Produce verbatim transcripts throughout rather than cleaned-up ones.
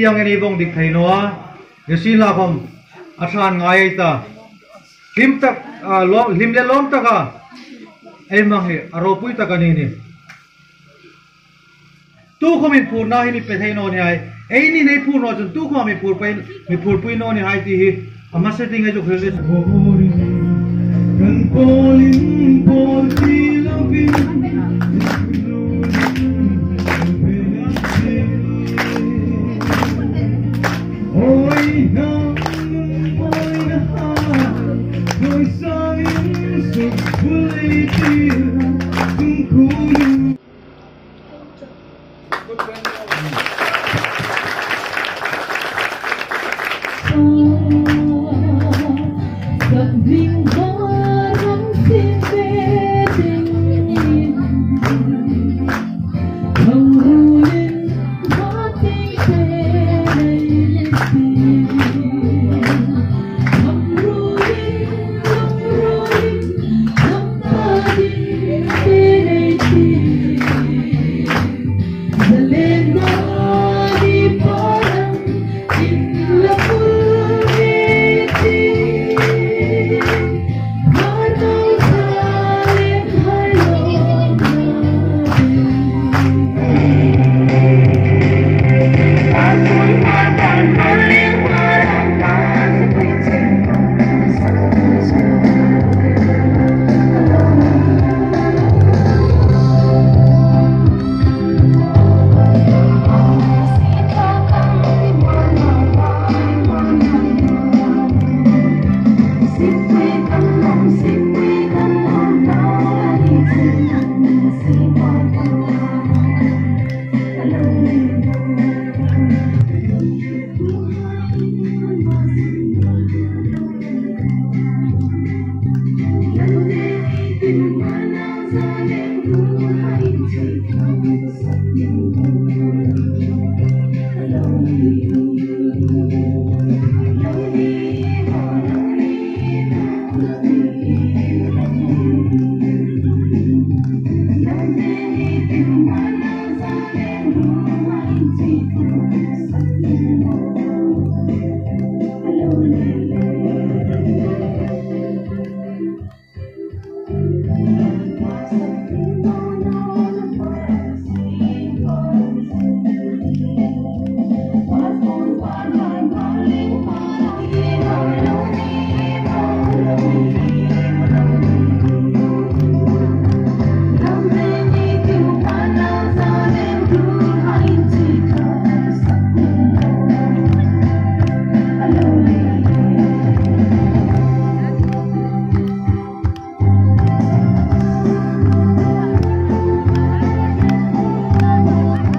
Hieng ang ei vong dik thei naw a, nisienlakhawm a ṭha ngai ei ta. Hlim tak, a, lawm, hlim le lawm taka ei hmang hi a ropui tak a ni nih. Tukhawm inphurna hi mi pe thei naw ni hai. Eini ei phur naw chun tukhawm mi phur pei, mi phurpui naw ni hai ti hi a hmasa ding ei zuk hril ni. Kan pawlin pawl ti lovin. Oi, na, oi, na, oi, sangin suk bul ei ti, tung kung.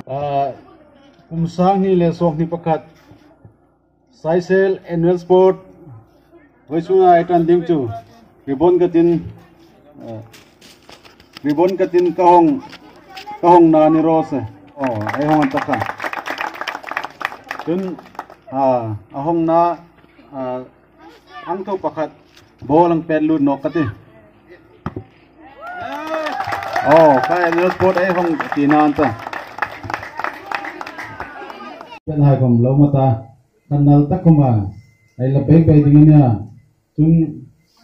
Ah, kum sang hni le sawmhni pakhat Saisel Annual Sport vawisuna ei ṭan ding chu ribbon cutting, eh, ribbon cutting ka hawng, ka hawngna ni raw se. Oh, ei hawng an ta kha. Chun, ah, a hawngna, ah, ang tho pakhat ball ang pet lut nawk ka ti. Oh, ka Annual Sport ei hawng tina an ta. Kan hai khawm lo ma ta. Kan nal tak khawma ei la pei pei ding a nia. Chun,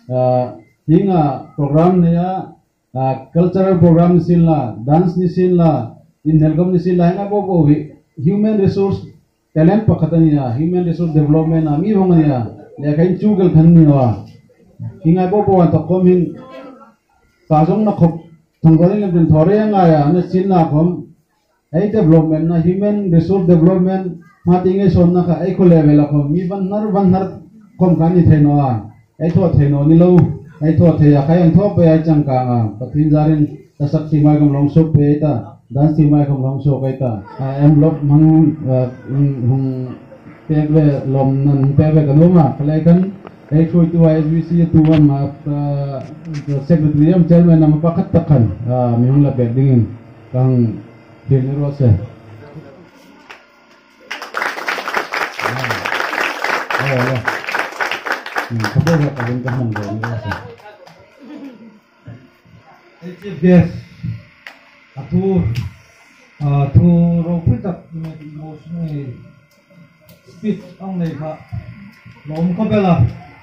ah, hienga program nei a, ah, cultural program ni sien la, dance ni sien la, inhnel khawm ni sien la, hienga bo bo hi human resource talent pakhat a nia, human resource development a mi hawng a nia, le kha in chu gal khan ni naw a. Hienga bo bo an tak khawm hin, ka zong na khawp, thang gol in lem tin thaw reng a ngai a, na sien la khawm, ei development na, human resource development, hma ti ngei sawn na kha, ei khaw level a khawm, mi van hnar, van hnar khawm kha ni thei naw a, ei thaw thei naw ni lo, ei thaw thei a, kha ei thaw pei a chang kang a, Pathien zarin, ka sak ti mai khawm long suok pei ta, dance ti mai khawm long suok ei ta, a, envelope hmang, a, hung, hung pek ve, lawmna hung pek ve ka nuom a, kha lei khan, ei ṭhuoitu a S B C tu am a, a, secretary am chairman am pakhat tak khan, a, mi hung la pek dingin, ka hang Thil ni raw se. Ah, ah, ah. Hmm, ka bo ka rin ka hmang bo ni raw se. Chief guest, a thu, a thu ropui tak, emotional. Pitch ang nei kha. Lawm khawp el a.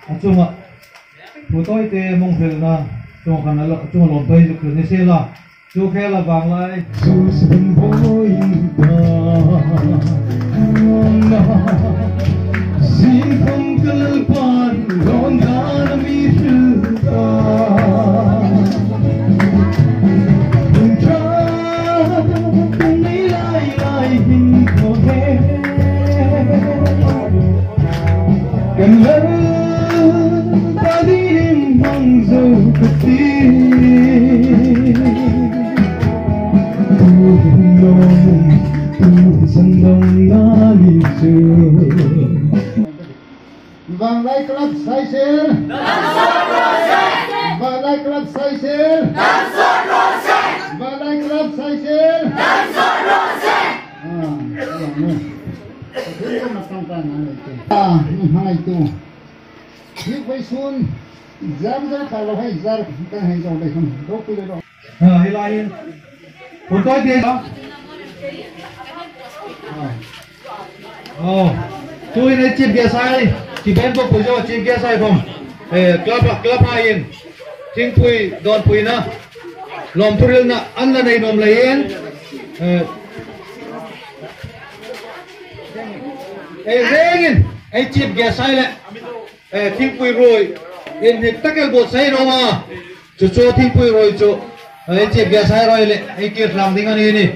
A chunga. Pu Tawite mawng hrilna. Chunga khan a lo, chunga lawm thawi zuk ni sela. Chu khela vanglai. Chu sin boi ta. Sin khom kal pan ron dan mi hril ta. Hung tra kan nei lai lai hin ko he. Kan lal ta dingin hmang zo ka ti. Tu hin lo, tu san dong na ni chu. Vanglai Club Saisel. Vanglai Club Saisel. Vanglai Club Saisel. Ah, ah, no. Thil ko na tang tang na nei tu. Ah, ni hang ai tu. Hi koi sun. Zar zar ka lo hai zar ka hai zo dai kham. Do pi le do. Ah, hi lai hin. Pu Tawite. Ah. Oh. Tuhin ei chief guest hai. Chief guest bawk pui zo, chief guest hai bawk. Eh, club, club hai in. Thingpui, dawnpuina. Lawmthu hrilna, an la nei nuom leiin. Eh. Eh, rengin. Ei chief guest hai le. Eh, thingpui ruoi. Inhnik tak el buotsai ro ma. Chu chu thingpui ruoi chu. Eh, chief guest hai ruoi le. Ei kir tlang ding a ni ni.